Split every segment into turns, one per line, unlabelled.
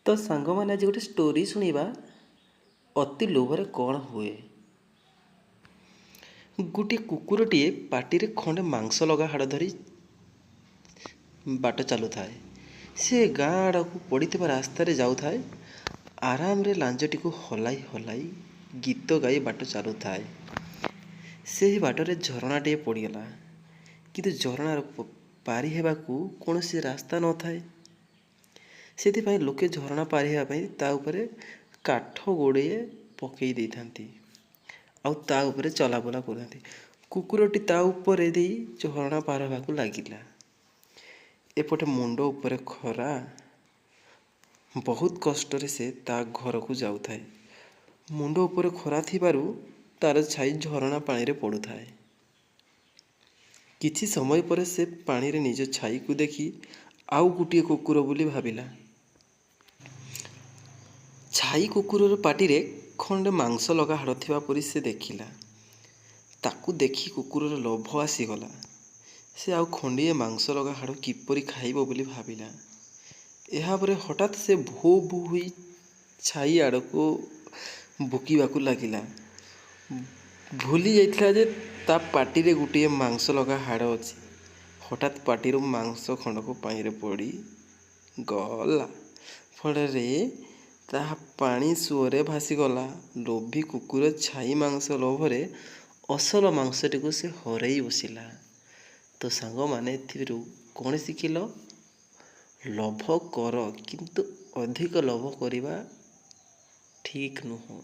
ତ ସାଙ୍ଗମାନେ, ଆଜି ଗୋଟେ ଷ୍ଟୋରି ଶୁଣିବା, ଅତି ଲୋଭରେ କ'ଣ ହୁଏ। ଗୋଟିଏ କୁକୁରଟିଏ ପାଟିରେ ଖଣ୍ଡେ ମାଂସ ଲଗା ହାଡ଼ ଧରି ବାଟ ଚାଲୁଥାଏ। ସେ ଗାଁ ଆଡ଼କୁ ପଡ଼ିଥିବା ରାସ୍ତାରେ ଯାଉଥାଏ। ଆରାମରେ ଲାଞ୍ଜଟିକୁ ହଲାଇ ହଲାଇ ଗୀତ ଗାଇ ବାଟ ଚାଲୁଥାଏ। ସେହି ବାଟରେ ଝରଣାଟିଏ ପଡ଼ିଗଲା, କିନ୍ତୁ ଝରଣାର ପାରି ହେବାକୁ କୌଣସି ରାସ୍ତା ନଥାଏ। ସେଥିପାଇଁ ଲୋକେ ଝରଣା ପାରି ହେବା ପାଇଁ ତା ଉପରେ କାଠ ଗୁଡ଼ିଏ ପକେଇ ଦେଇଥାନ୍ତି ଆଉ ତା ଉପରେ ଚଲାବୁଲା କରୁଥାନ୍ତି। କୁକୁରଟି ତା ଉପରେ ଦେଇ ଝରଣା ପାର ହେବାକୁ ଲାଗିଲା। ଏପଟେ ମୁଣ୍ଡ ଉପରେ ଖରା। ବହୁତ କଷ୍ଟରେ ସେ ତା ଘରକୁ ଯାଉଥାଏ। ମୁଣ୍ଡ ଉପରେ ଖରା ଥିବାରୁ ତାର ଛାଇ ଝରଣା ପାଣିରେ ପଡ଼ୁଥାଏ। କିଛି ସମୟ ପରେ ସେ ପାଣିରେ ନିଜ ଛାଇକୁ ଦେଖି ଆଉ ଗୋଟିଏ କୁକୁର ବୋଲି ଭାବିଲା। ଛାଇ କୁକୁରର ପାଟିରେ ଖଣ୍ଡେ ମାଂସ ଲଗା ହାଡ଼ ଥିବା ପରି ସେ ଦେଖିଲା। ତାକୁ ଦେଖି କୁକୁରର ଲୋଭ ଆସିଗଲା। ସେ ଆଉ ଖଣ୍ଡିଏ ମାଂସ ଲଗା ହାଡ଼ କିପରି ଖାଇବ ବୋଲି ଭାବିଲା। ଏହାପରେ ହଠାତ୍ ସେ ଭୋ ଭୋ ହୋଇ ଛାଇ ଆଡ଼କୁ ଭୁକିବାକୁ ଲାଗିଲା। ଭୁଲି ଯାଇଥିଲା ଯେ ତା ପାଟିରେ ଗୋଟିଏ ମାଂସ ଲଗା ହାଡ଼ ଅଛି। ହଠାତ୍ ପାଟିରୁ ମାଂସ ଖଣ୍ଡକ ପାଣିରେ ପଡ଼ି ଗଲା, ଫଳରେ ତାହା ପାଣି ସୁଅରେ ଭାସିଗଲା। ଲୋଭୀ କୁକୁର ଛାଇ ମାଂସ ଲୋଭରେ ଅସଲ ମାଂସଟିକୁ ସେ ହରେଇ ବସିଲା। ତ ସାଙ୍ଗମାନେ, ଏଥିରୁ କ'ଣ ଶିଖିଲ? ଲୋଭ କର, କିନ୍ତୁ ଅଧିକ ଲୋଭ କରିବା ଠିକ୍ ନୁହଁ।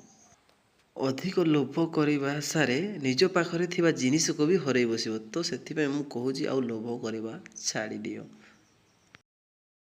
ଅଧିକ ଲୋଭ କରିବା ଆଶାରେ ନିଜ ପାଖରେ ଥିବା ଜିନିଷକୁ ବି ହରେଇ ବସିବ। ତ ସେଥିପାଇଁ ମୁଁ କହୁଛି, ଆଉ ଲୋଭ କରିବା ଛାଡ଼ିଦିଅ।